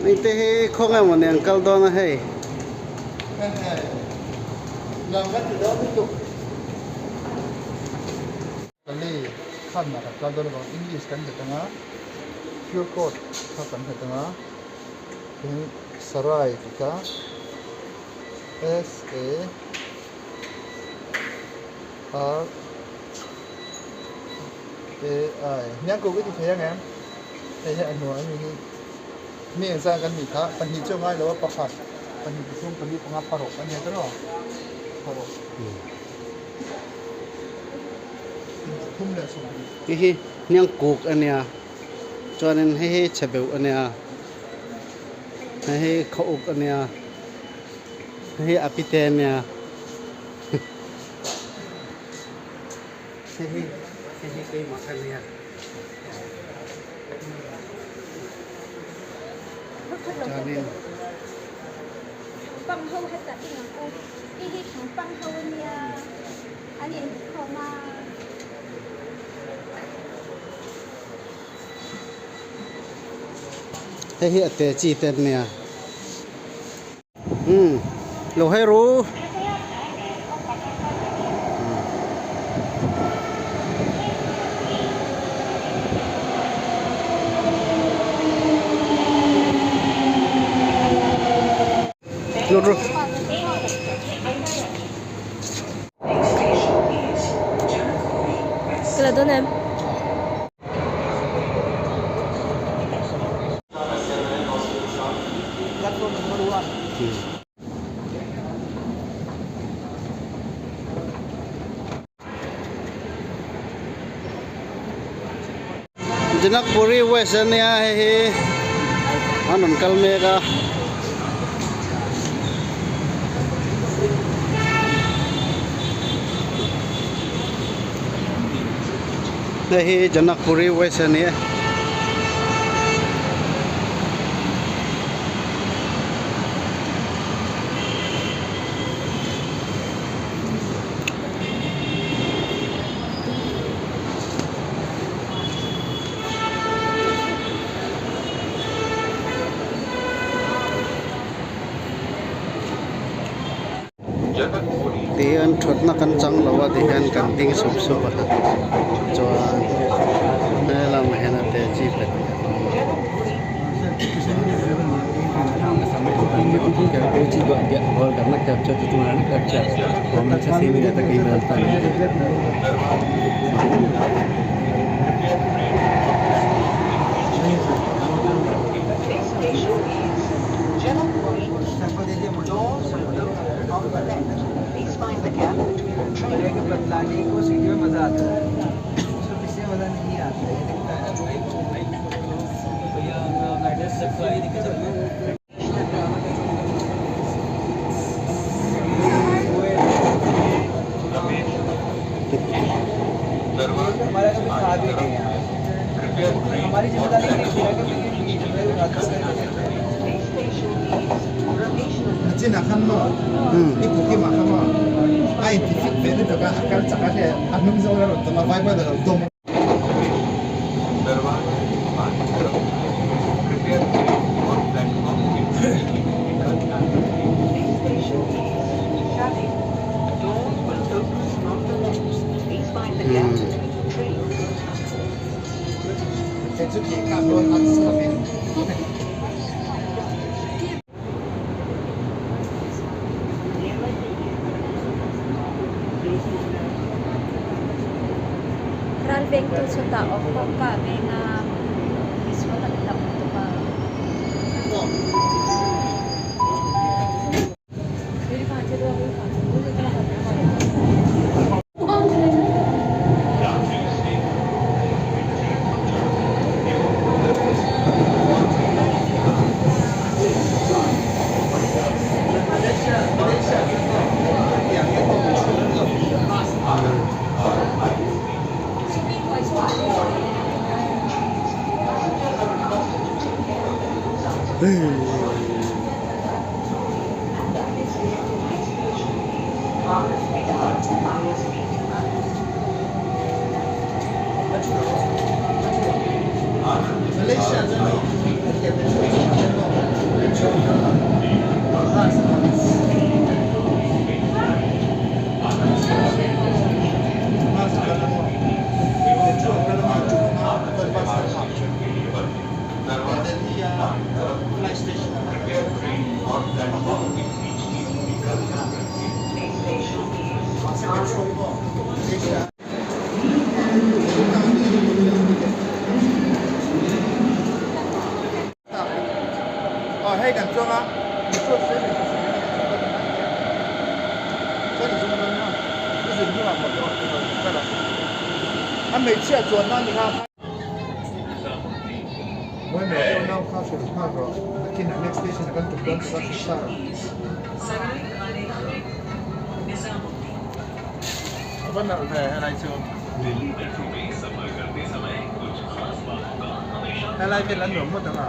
Engte hi khawnge mawni an kal dawn a hei. R A I Niang ko ka ti thei ang em? Hei hi a hnuai ami hi mi engzah kan nih kha pahnih chu a ngai lo a pakhat pahnih pathum pali panga paruk a nia ta rawh paruk pathum leh sawmhnih. Hei hi niang kuk a nia chuanin hei hi chhe beuh a nia hei hi khaw uk a nia hei hi a pite a nia. Hei hi hei hi keimah ka nia. Chuanin hei hi a te chi te an nia. Umm lo hei ru. Lut ru. Ka la dawn em? Janakpuri West a nia hei hi an rawn kal mek a. Hei hi Janakpuri West a ni e. Tihian thutna kan chang lo a tihian kan ding sup sup a chuan helamah hian a te chi pahnih a awm a. Nachinah khan maw i pukim ah kha maw a inti fit ve lutuk a, a kal chak a hria a hnung zawng a rawn tawm a vai a lo dawm a. Kei chu ke kap dawn a chhuak in. Ralvengtu chutah awm kawngka a veng a, misual an tam lutuk a. Aw hei kan chuang a metro station pasarih kan chuang dawn a nia chuan i zum dawn maw i zin hnuah maw tawh tih lo kal ang a hmeichhia chuan nan ni kha. Mawi mai deuh nau kha hrilh nghal rawh nakinah next station ah kan tum dawn tih kha hrilh sa rawh. A va nalh ve helai chu. Helai vel an nuam ngawt ang a.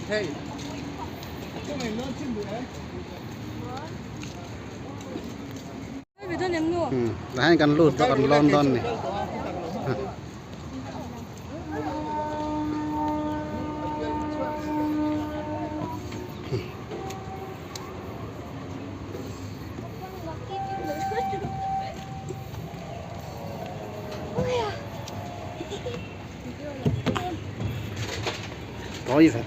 Hey. Tah hian kan lut kan lawn dawn a ni. Tawi ve.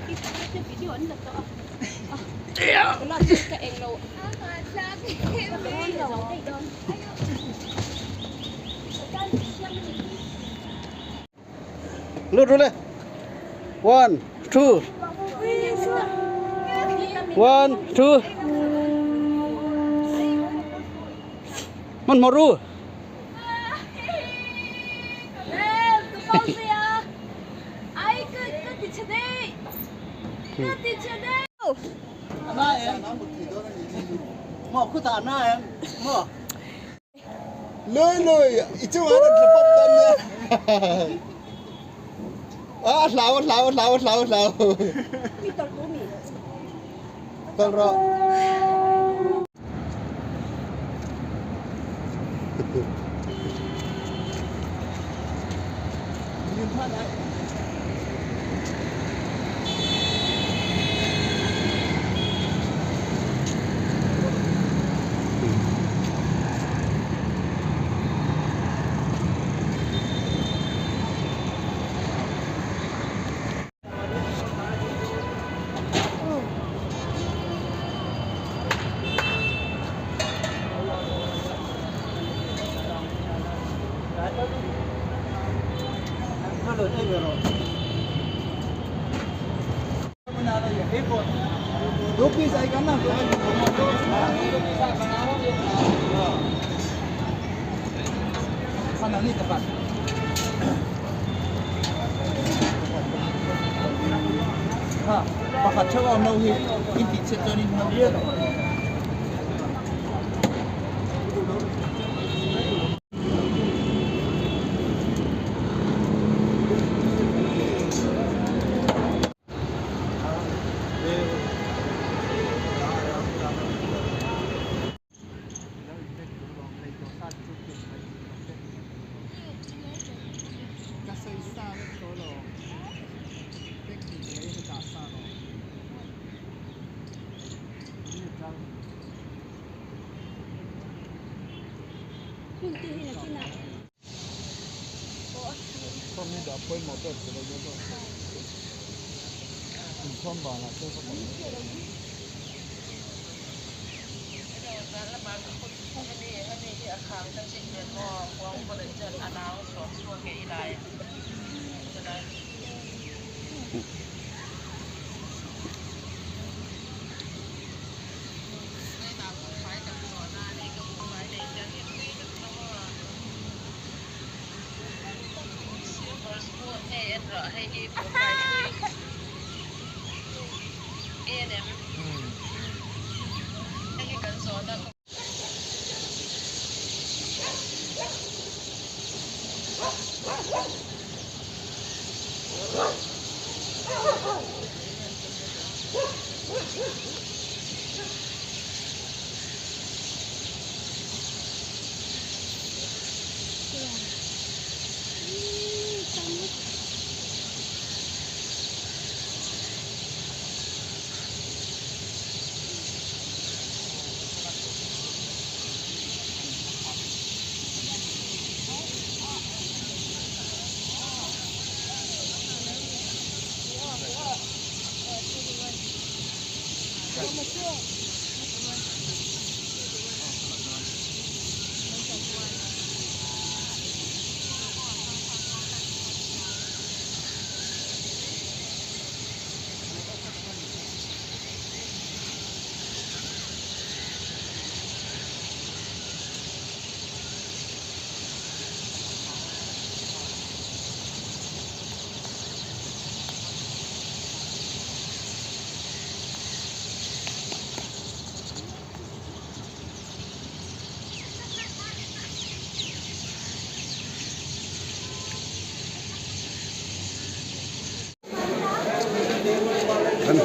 Lut ru le. One, two. One, two. Hmanhmawh ru. Lui lui i chungah rawn tla pawp dawn nia. A hlau a hlau a hlau a hlau a hlau. Kal rawh. Pakhat theuh a awm lo hi in tih chhiat chuan in hman viau lo.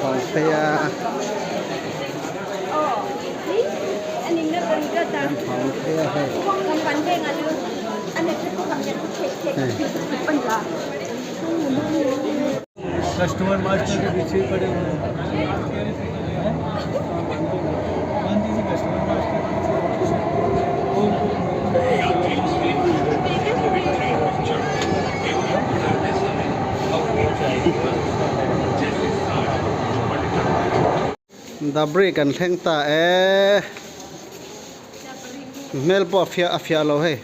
phang phei a kan phang phei a hei. Dabri kan thleng ta e hmel pawh a fiah a fiah lo hei.